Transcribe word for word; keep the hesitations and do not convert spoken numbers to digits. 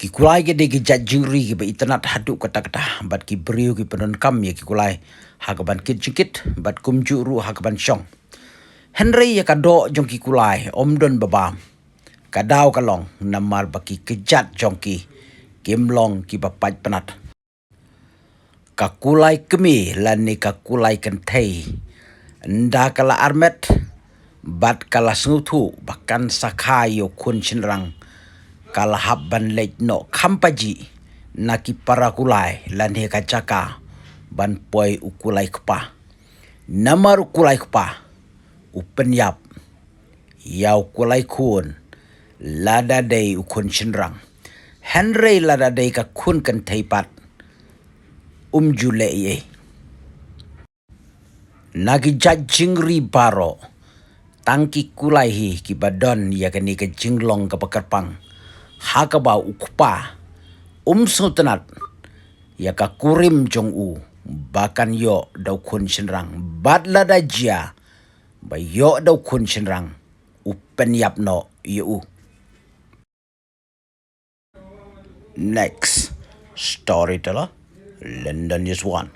Ki kulai ki dei ki jait jingri kiba itynnad haduh katta katta, bad ki briew ki pyndonkam ïa ki kulai ha kaban kit jingkit, bad kumjuh ruh ha kaban shong. Hynrei ïa ka doh jong ki kulai ym don ba bam. Ka daw ka long namar ba ki kjat jong ki kim long kiba pait pnat. Ka kulai kmie lane ka kulai kynthei, ynda ka la armet bad ka la sngewthuh ba kan sa kha ïa u khun shynrang, ka la hap ban leit noh kham pajih na ki para kulai lane ka jaka ban poi u kulai kpa. Namar u kulai kpa u pynïap ïa u kulai khun lada dei u khun shynrang. Hynrei lada dei ka khun kynthei pat, um ju leh ei ei. Na ki jait jingri baroh, tang ki kulai hi kiba don ïa kane ka jinglong kaba kyrpang, ha kaba u kpa um sngewtynnad ïa ka kurim jong u ba kan ïoh da u khun shynrang, bad lada jia ba ïoh da u khun shynrang, u pynïap noh ïa u. Next storyteller, London is one.